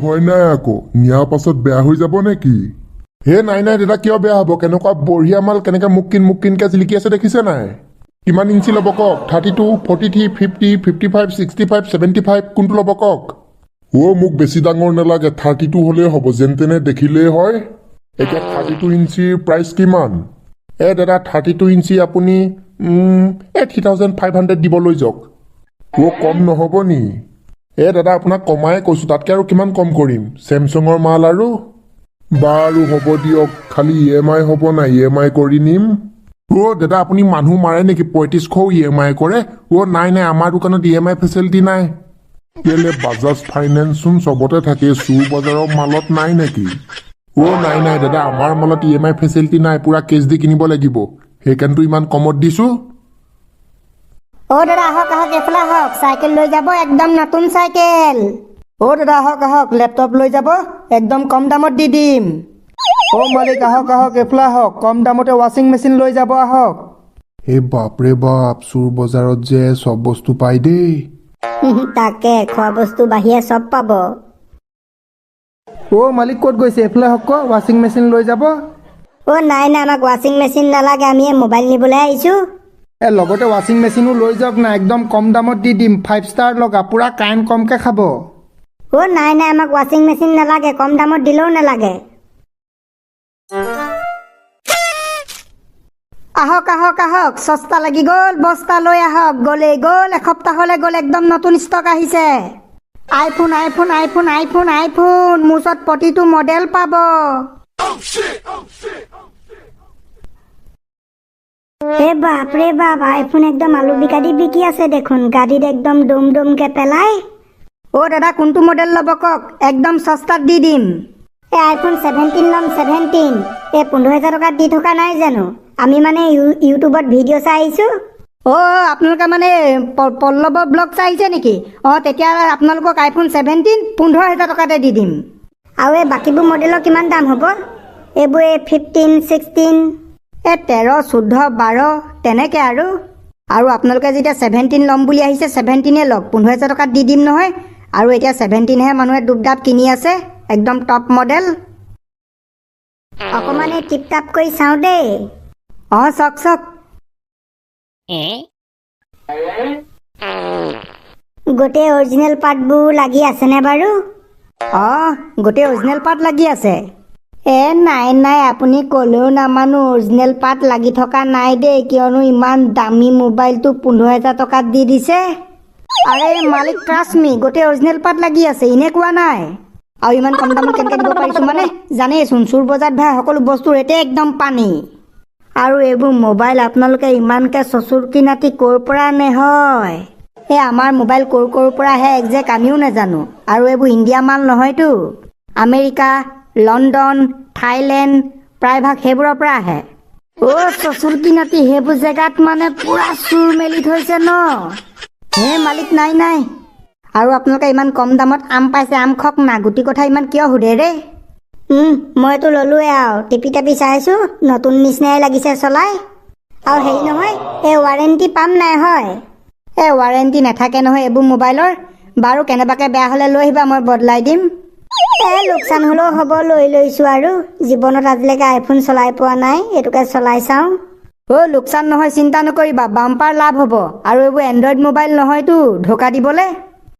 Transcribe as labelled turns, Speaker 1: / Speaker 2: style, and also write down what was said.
Speaker 1: ভয় নাই আকৌ, নিয়াৰ পাছত বেয়া হৈ যাব নেকি? হে নাই নাই দাদা, কিয় বেয়া হ'ব? কেনেকুৱা বঢ়িয়া মাল, কেনেকৈ মুকিন মুকিনকৈ জিলিকি আছে দেখিছে নাই? কিমান ইঞ্চি ল'ব কওক? 32, 43, 50, 55, 65, 75, কোনটো ল'ব কওক? অ' মোক বেছি ডাঙৰ নালাগে, 32 হ'লেই হ'ব, যেন তেনে দেখিলেই হয়। এতিয়া 32 ইঞ্চিৰ প্ৰাইচ কিমান? এ দাদা, 32 ইঞ্চি আপুনি এই 3500 দিব, লৈ যাওক। অ' কম নহ'ব নি? এ দাদা, আপোনাক কমাই কৈছোঁ, তাতকৈ আৰু কিমান কম কৰিম? চেমচাঙৰ মাল আৰু। বাৰু হ'ব দিয়ক, খালি ইএমআই হ'ব নাই? ইএমআই কৰি নিম। অ' দাদা, আপুনি মানুহ মাৰে নেকি? 3500 ইএমআই কৰে? অ' নাই নাই, আমাৰ দোকানত ইএমআই ফেচিলিটি নাই। কেলে, বাজাজ ফাইনেন্স চোন চবতে থাকে, চুৰ বজাৰৰ মালত নাই নেকি? অ' নাই নাই দাদা, আমাৰ মালত ইএমআই ফেচিলিটি নাই, পুৰা কেছ দি কিনিব লাগিব। সেইকাৰণেতো ইমান কমত দিছোঁ।
Speaker 2: অ' দাদা, আহক আহক, এইফালে আহক, চাইকেল লৈ যাব, একদম নতুন চাইকেল।
Speaker 3: অ' দাদা, আহক আহক, লেপটপ লৈ যাব, একদম কম দামত দি দিম। অ' মালিক, আহক আহক, এইফালে আহক, কম দামতে ৱাশ্বিং মেচিন লৈ যাব, আহক।
Speaker 1: এই বাপৰে বাপ, চুৰ বজাৰত যে চব বস্তু পাই দেই।
Speaker 2: তাকে, খোৱা বস্তু বাহিৰে চব পাব।
Speaker 3: অ' মালিক, ক'ত গৈছে? এইফালে আহক, ৱাশ্বিং মেচিন লৈ যাব।
Speaker 2: অ' নাই নাই, আমাক ৱাশ্বিং মেচিন নালাগে, আমি এই মোবাইল নিবলৈ আহিছোঁ।
Speaker 3: এ লগতে ৱাশ্বিং মেচিনো লৈ যাওক না, একদম কম দামত দি দিম, 5 ষ্টাৰ লগা, পুৰা কাৰেণ্ট কমকৈ খাব।
Speaker 2: অ' নাই নাই, আমাক ৱাশ্বিং মেচিন নালাগে, কম দামত দিলেও নালাগে।
Speaker 4: আহক আহক আহক, সস্তা লাগি গ'ল, বস্তা লৈ আহক, গ'লেই গ'ল, এসপ্তাহলৈ গ'ল, একদম নতুন ষ্টক আহিছে। IPhone iPhone iPhone iPhone iPhone, মোৰ ওচৰত প্ৰতিটো মডেল পাব।
Speaker 2: এ বাপৰে বাপ, আইফোন একদম আলু বিকা দি বিকি আছে দেখোন, গাড়ীত একদম ডুম ডুমকে পেলাই।
Speaker 4: অ' দাদা, কোনটো মডেল ল'ব কওক, একদম সস্তাত দি দিম।
Speaker 2: এই আইফোন 17 ল'ম, 17। এই 15,000 টকাত দি থকা নাই জানো? আমি মানে ইউটিউবত ভিডিঅ' চাই আহিছোঁ।
Speaker 4: অ' আপোনালোকে মানে পল্লৱৰ ব্লগ চাই আহিছে নেকি? অ' তেতিয়া আপোনালোকক আইফোন 17 15,000 টকাতে দি দিম।
Speaker 2: আৰু এই বাকীবোৰ মডেলৰ কিমান দাম হ'ব? এইবোৰ এই 15, 16?
Speaker 4: এই 13, 14, 12 তেনেকৈ আৰু। আৰু আপোনালোকে যেতিয়া 17 ল'ম বুলি আহিছে, 17 লওক, 15,000 টকাত দি দিম নহয়। আৰু এতিয়া 17হে মানুহে ডুব ডাব কিনি আছে, একদম টপ মডেল।
Speaker 2: অকণমান এই টিপ টাপ কৰি চাওঁ দেই।
Speaker 4: অঁ চাওক চাওক।
Speaker 2: গোটেই অৰিজিনেল পাৰ্টবোৰ লাগি আছেনে বাৰু?
Speaker 4: অঁ গোটেই অৰিজিনেল পাৰ্ট লাগি আছে। এ নাই নাই, আপুনি ক'লেও নামানো, অৰিজিনেল পাৰ্ট লাগি থকা নাই দেই, কিয়নো ইমান দামী মোবাইলটো 15,000 টকাত দি দিছে। আৰে মালিক, ট্ৰাষ্ট মি, গোটেই অৰিজিনেল পাৰ্ট লাগি আছে, এনেই কোৱা নাই। আৰু ইমান কম দামত কেনেকৈ দিব পাৰিছোঁ মানে জানেইচোন, চুৰ বজাৰত ভাই সকলো বস্তুৰ ৰেটেই একদম পানী। আৰু এইবোৰ মোবাইল আপোনালোকে ইমানকৈ চচুৰকি নাতি ক'ৰ পৰা আনে হয়? এই আমাৰ মোবাইল ক'ৰ ক'ৰ পৰা আহে একজেক্ট আমিও নাজানো। আৰু এইবোৰ ইণ্ডিয়া মাল নহয়তো, আমেৰিকা, লণ্ডন, থাইলেণ্ড, প্ৰায়ভাগ সেইবোৰৰ পৰা আহে। অ' চচুৰকি নাতি, সেইবোৰ জেগাত মানে পূৰা চুৰ মেলি থৈছে ন? হে মালিক, নাই নাই। আৰু আপোনালোকে ইমান কম দামত আম পাইছে, আম খওক না, গুটি কথা ইমান কিয় সোধে ৰে?
Speaker 2: মইতো ল'লোৱে আৰু, টিপি টাপি চাইছোঁ, নতুন নিচিনাই লাগিছে চলাই। আৰু হেৰি নহয়, এই ৱাৰেণ্টি পাম নাই হয়?
Speaker 4: এই ৱাৰেণ্টি নাথাকে নহয় এইবোৰ মোবাইলৰ। বাৰু কেনেবাকৈ বেয়া হ'লে লৈ আহিবা, মই বদলাই দিম।
Speaker 2: এ লোকচান হ'লেও হ'ব, লৈ লৈছোঁ আৰু, জীৱনত আজিলৈকে আইফোন চলাই পোৱা নাই, এইটোকে চলাই চাওঁ।
Speaker 4: অ' লোকচান নহয়, চিন্তা নকৰিবা, বাম্পাৰ লাভ হ'ব। আৰু এইবোৰ এণ্ড্ৰইড মোবাইল নহয়তো ঢোকা দিবলৈ।